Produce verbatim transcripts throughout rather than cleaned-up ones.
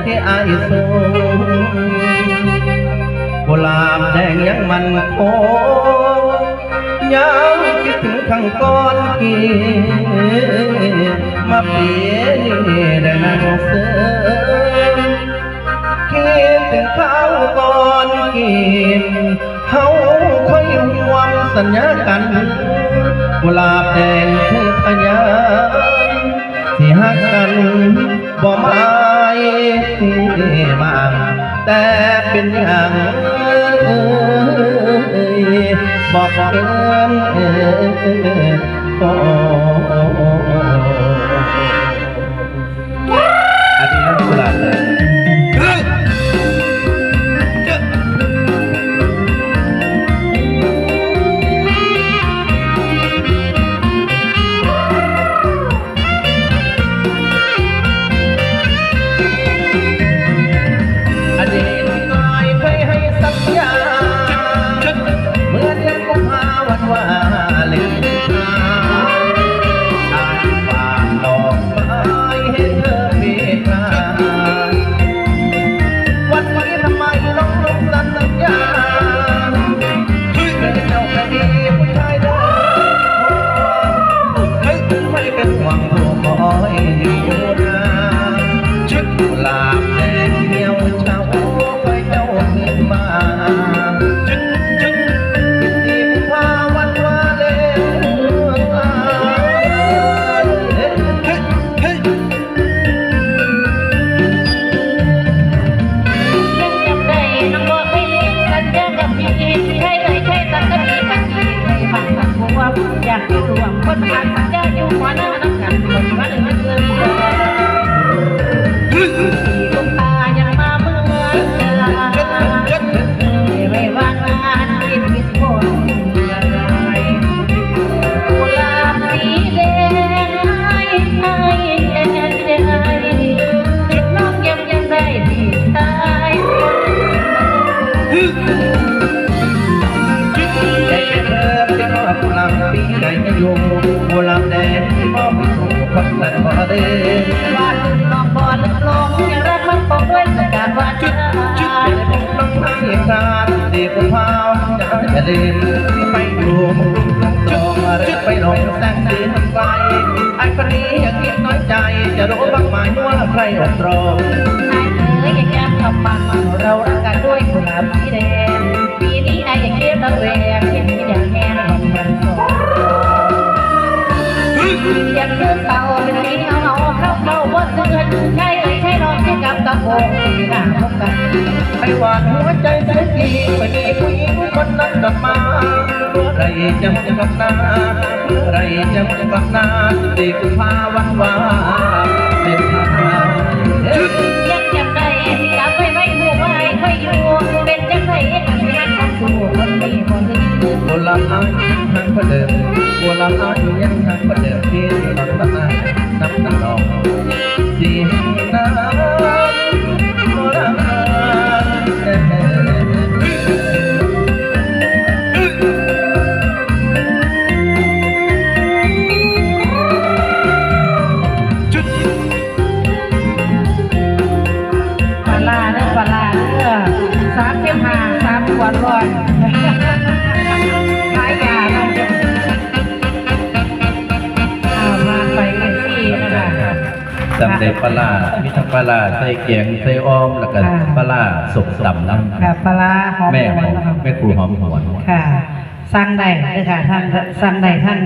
ที่อายสูงกุหลาบแดงยังมั่นคงยังคิดถึงครั้งก่อนกี่มาปีนี้ได้นั่งเสิง คิดถึงคราวก่อนกิน เฮาเคยร่วมสัญญากัน กุหลาบแดงคือพยาน สิฮักกันบ่หมายที่มา แต่เป็นอย่างเอ่ยบอกเอินเอ่ยโอ้ อภิรักษ์สุราษฎร์ธานี อดีตน้อยเคยให้สัญญา เมื่อเดือนกุมภาวันวาเลนไทน์ อายฝากดอกไม้ให้เธอเมตตา วันนี้ทำไมน้องลืมสัญญา เฮ้ย เธอเจ้าคดีผู้ชายเดิม เฮ้ย ไม่เป็นห่วงผู้คอยอยู่นา ชุดกุหลาบแดงเหี่ยวเฉา คอยเจ้าคืนมา ชุด ชุด สิบกุมภาวันวาเลนไทน์ เฮ้ย เฮ้ย ยังจำได้น้องบ่เคยลืมสัญญากับพี่ ใครเอ่ยใครสักกะดีกันดี ใครบังคับผู้ว่าอยากอยู่ร่วมคนหาสัญญาอยู่หัวหน้านักกันคนวันเมือง ที่กุมภายังมาเมืองเดิม ไม่ว่างานคิดผิดคน กุหลาบสีแดงให้ให้แดงใจน้องยังยังได้ดีใจ ได้เริ่มจะมอบกุหลาบปีได้ยุงกุหลาบแดงที่มอบให้ทุกคนนั้นพอดีว่าลูกน้องบอลลงยังรักมันปองด้วยสกัดว่าจุดจุดเป็นพวกน้องนางเอกสาร เด็กผู้พาวจะอย่าลืมไปอยู่มุมตรงหรือไปลงแสงสีน้ำไกล ไอ้คนนี้อย่าคิดน้อยใจ จะรู้บ้างไหมว่าใครอบรม นายเอ๋ยอย่าแย้มคำมัน เรารักกันด้วยกุหลาบสีแดง ปีนี้ไอ้อย่าคิดระแวง ที่มีอย่างแห้งมันมันสอง อยากคือเก่าเป็นสีเอาเอาเข้าเข้าว่าเสื้อใช่เอ่ยใช่รองที่กับตะโพงที่หน้าพบกัน ไปหวานหัวใจเสียทีไปมีผู้หญิงคนนั้นกลับมา เมื่อไหรจะกลับหน้า เมื่อไหรจะกลับหน้า สิบกุมภาวันวาเลนไทน์ ยังจำได้ที่กลับไปไม่รู้ว่าไอ้ค่อยอยู่ เป็นจังไดเอ็ดสิฮักกันสู่คนนี้บ่ลืม คนละอ้ายยังหักประเดิม คนละอ้ายยังหักประเดิม ที่ตอนนั้นนับตั้งนอง สีน้ำโบราณ ปลาร้าเด้อ ปลาร้าเด้อ สามสิบห้า สามขวดร้อย ขายยาเนาะ อ่า ผ่านไปเอฟซีนะคะ จำได้ปลาร้า มีทั้งปลาร้าใส่แกง ใส่อ่อม แล้วก็ ค่ะ ปลาร้าส้มตำนำ ค่ะ ปลาร้าหอม แม่หอม หวนนะคะ แม่ครูหอมหวน ค่ะ สั่งได้เลยค่ะ ท่าน สั่งได้ท่าน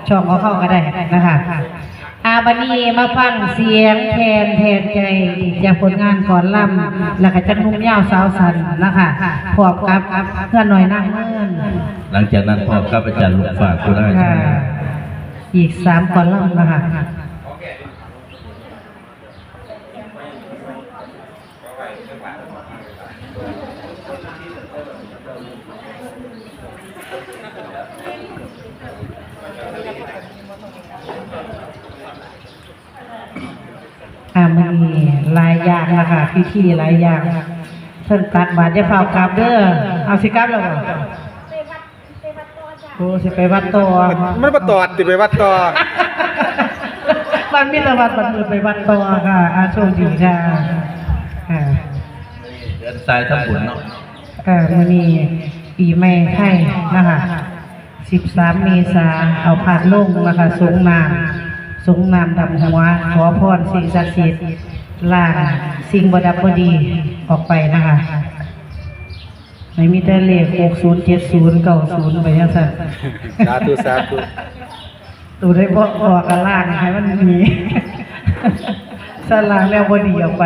ช่องของเขาก็ได้นะคะ อ่า บัดนี้มาฟังเสียงแคนแทนใจจากผลงานก่อนลำ แล้วก็จักหนุ่มยาวสาวสั้นนะคะ พร้อมกับเพื่อนน้อยนางเมือง หลังจากนั้นพร้อมกับอาจารย์ลูกฟ้าโคราช ค่ะ อีกสามก่อนลำนะคะ ค่ะ มื้อนี้หลายอย่างนะคะ พิธีหลายอย่าง เพิ่นตักบาตร อย่าฟ้าวกลับเด้อ เอาสิกลับแล้วบ่ โอ้ สิไปวัดต่อ มัน มันบ่ตอด สิไปวัดต่อ ตอนมิตรวัดบัดมือไปวัดต่อค่ะ อาโชคดีค่ะ ค่ะ เดินสายทำบุญเนาะ เอ่อ มื้อนี้ปีใหม่ไทยนะคะ สิบสาม เมษา เอาพระลงนะคะ สรงน้ำ สรงน้ำดำหัว ขอพรสิ่งศักดิ์สิทธิ์ ล้างสิ่งบ่ดับบ่ดีออกไปนะคะ ให้มีแต่เลข หกศูนย์ เจ็ดศูนย์ เก้าศูนย์ ไปจังซั่น สาธุ สาธุ ตัวได้บ่ออกก็ล้างให้มันมี สล้างแล้วบ่ดีออกไป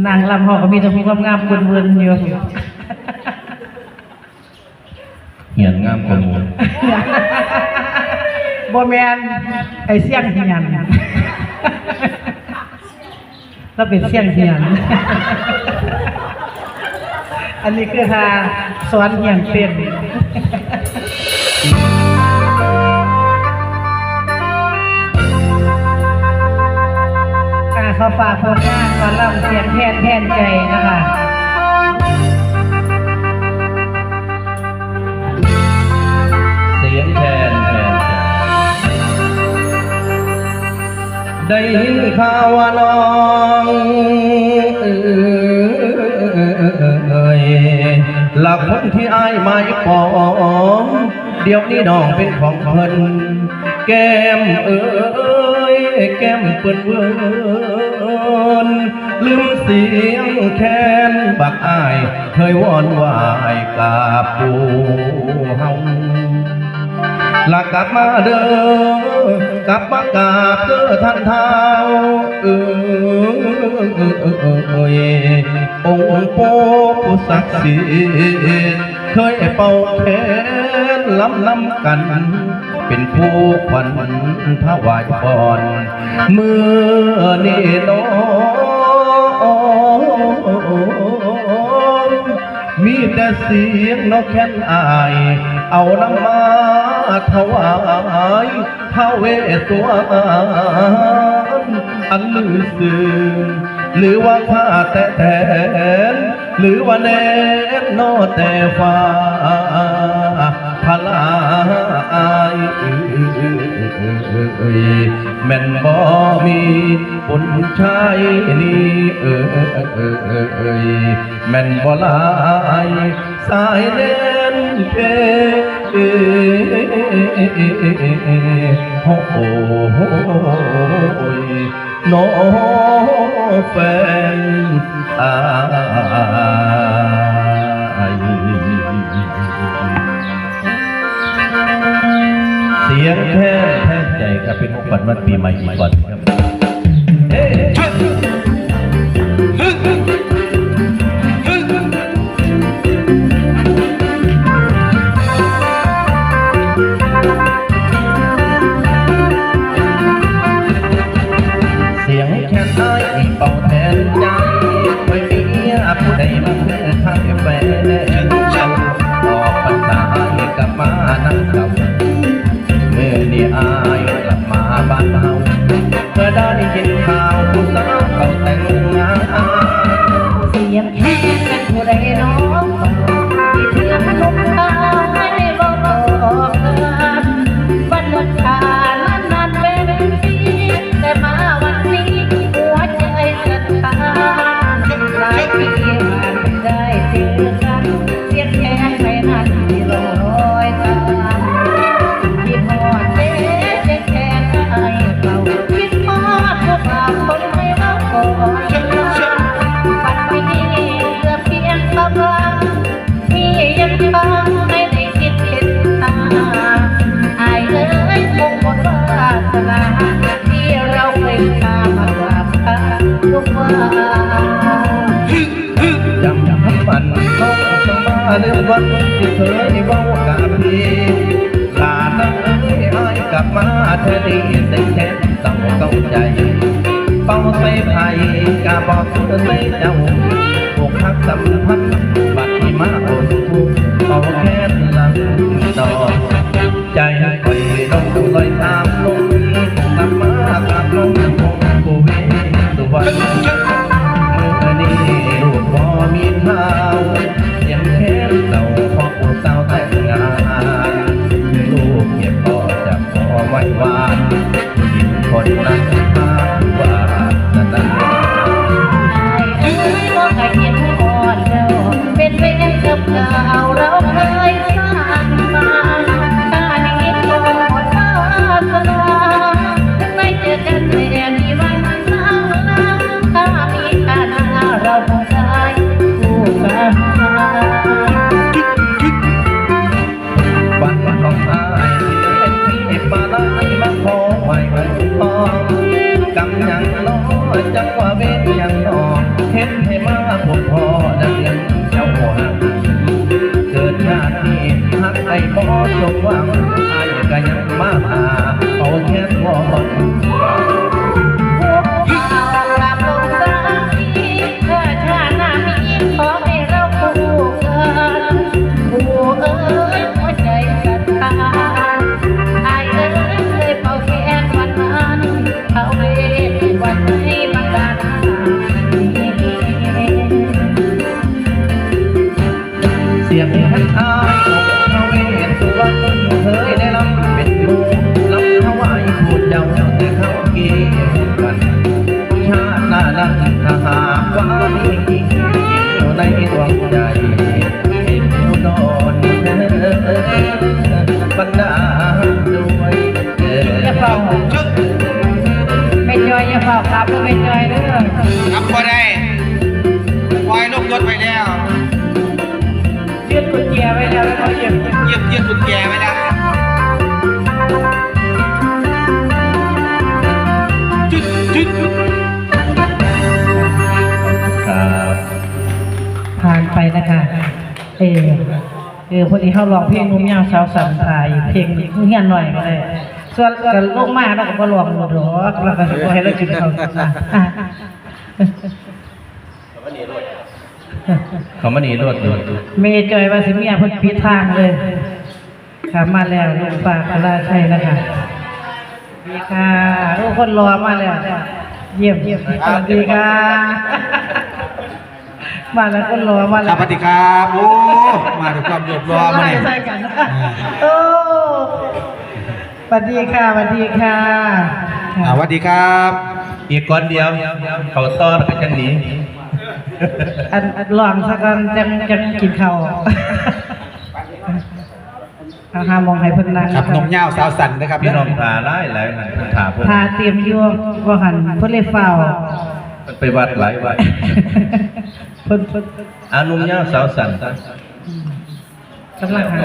นางรำเฮาก็มีแต่ผู้งามๆ เวินๆ อยู่ เหียนงามกว่าหมู่ บ่แม่น ไอ้เสี่ยงเหียน เราเป็นเสี่ยงเหียน อันนี้คือหาสอนเหียนเต้น อ่า ขอฝากผลงานหมอลำเสียงแคนแทนใจนะคะ เสียงแคนแทนใจ ได้ยินข่าวว่าน้องเอ๋ย ละคนที่อ้ายหมายปอง เดี๋ยวนี้น้องเป็นของเพิ่น แก้มเอ๋ย แก้มเปิ้นเวิน ลืมเสียงแคนบักอ้าย เคยวอนไหว้กราบปู่เฮา ละกลับมาเด้อ กลับมากราบเด้อท่านท้าว เอ๋ย องค์ปู่ผู้ศักดิ์สิทธิ์ เคยเป่าแคนลำนำกัน เป็นผู้ขวัญถวายพร มื้อนี้น้อ มีแต่เสียงนกแคนอ้าย เอานำมาถวายท้าวเวสสุวรรณ อันลือซื่อ หรือว่าข้าแต่แทน หรือว่าแน่นอแต่ฟ้า พระลาอ้ายเอ๋ย แม่นบ่มีบุญชัยนี่เอ๋ย แม่นบ่หลายสายแดนเพ โอ้โห น้อแฟนอ้าย เสียงแคนแทนใจครับ เป็นของขวัญวันปีใหม่อีกก่อนครับ เฮ้ เสียงแคนอ้ายเป่าแทนใจ ไปเมียผู้ใดมาเพื่อไทยแฟน ออกพรรษาอ้ายกลับมานั่งเก่า มื้อนี้อ้ายกลับมาบ้านเฮา เพื่อได้กินข้าวผู้สาวเขาแต่งงาน เสียงแคนเป็นผู้ใดน้อง ที่เทียมลูกสาวให้บอก วันเดินทางนานๆเป็นปี แต่มาวันนี้หัวใจศรัทธา หลายปีผ่านไม่ได้เจอกัน เสียงแคนในนั้นที่ลอยตาม คิดฮอดเด้ เสียงแคนอ้ายเก่า คิดฮอดผู้บ่าวคนใหม่มาก่อน บัดนี้เหลือเพียงความหวัง ที่ยังต้องไม่ได้คิดเห็นตา อ้ายเอ๋ย คงหมดวาสนา ที่เราเคยพามากราบลาทุกวัน จำคำมันน้องสมา ลืมวันที่เคยเว้ากับพี่ หลานเอ๋ย อ้ายกลับมาเทื่อนี้ เสียงแคนเศร้าเศร้าใจ เป่าใส่ไผกะบอกคือใส่เจ้า อกหักสัมพันธ์ บัดนี้มาอดทุกข์ เป่าแคนหลังต่อ ใจข่อยลงลอยตามลม กลับมากราบลงองค์ปู่เวสสุวรรณ มื้อนี้ลูกบ่มีข้าว เสียงแคนเศร้าเพราะผู้สาวแต่งงาน ลูก คนนั้นทางวาสนา อ้ายเอ้ย บ่ให้คิดฮอดเจ้า เป็นเวรกับเก่าเราเคยสร้างมา ถ้านี้คงหมดวาสนา ถึงได้เจอกันแต่มีวันสร้างลา ถ้ามีชาติหน้าเราคงได้คู่กัน วันของอ้ายที่เป็นพี่ปลาไหลมาขอไหว้ทอง กำยังน้อจังว่าเวรยังน้อ เห็นให้มาพบพ่อดังเงินเจ้าหัวหัก เกิดชาตินี้หักไอ้บ่สมหวัง อ้ายก็ยังมาหาเขาแค่วอน ถ้าชาติหน้ามีขอให้เราคู่กัน ผู้เอ้ยหัวใจศรัทธา อ้ายเอ้ยเป่าแคนวันนั้น เอาเวรวันให้บันดาล เสียงแคนอ้ายของพระเวสสุวรรณ เคยได้ลำเป็นหมู่ ลำถวายผู้เจ้าแต่เขาเกณฑ์กัน ชาติหน้านั้นถ้าหากว่ามีจริง อยู่ในดวงใจ เป็นผู้นอนเธอบันดาลด้วยเถิด อย่าเป่า แม่จอยอย่าเป่าครับ แม่จอยเด้อ ครับ บ่ได้ ปล่อยลงรถไปแล้ว ยึดกุญแจไว้แล้ว แล้วเขาเหยียบ เหยียบ เหยียบกุญแจไว้แล้ว จึ๊ด จึ๊ด ครับ ผ่านไปนะคะ เออ เออ พอดีเขาร้องเพลงหนุ่มยาวสาวสั้นถ่ายเพลงเฮียนหน่อยก็ได้ ส่วนกันลงมาแล้วก็บ่ร้องดอก แล้วก็สิบ่ให้เรากินข้าวกินน้ำ อ่ะ เขามานี่รวดเดียว แม่จอยว่าสิเมียเพิ่นปิดทางเลย ค่ะ มาแล้ว ลุงป้าพลาชัยนะคะ สวัสดีค่ะ โอ้ คนหล่อมาแล้ว เยี่ยม สวัสดีค่ะ มาแล้ว คนหล่อมา ค แล้ รับ ว สวัสดีครับ โอ้ มาด้วยความเรียบร้อยมาเนี่ย ใส่กัน อ่า โอ้ สวัสดีค่ะ สวัสดีค่ะ อ่า สวัสดีครับ อีกคนเดียว เขาต้อนกันจังหนี อัน อันลองซะก่อน จัง จังกินข้าว เอาหาหม่องให้เพิ่นนั่ง ครับ หนุ่มยาวสาวสั้นนะครับ พี่น้องทาหลายหลายหันเพิ่นทาพวก ทาเตรียมอยู่ ว่าหันเพิ่นเลยฟ้าว เพิ่นไปวัดหลายวัด เพิ่น เพิ่น อ่า หนุ่มยาวสาวสั้น อืม กำลังหา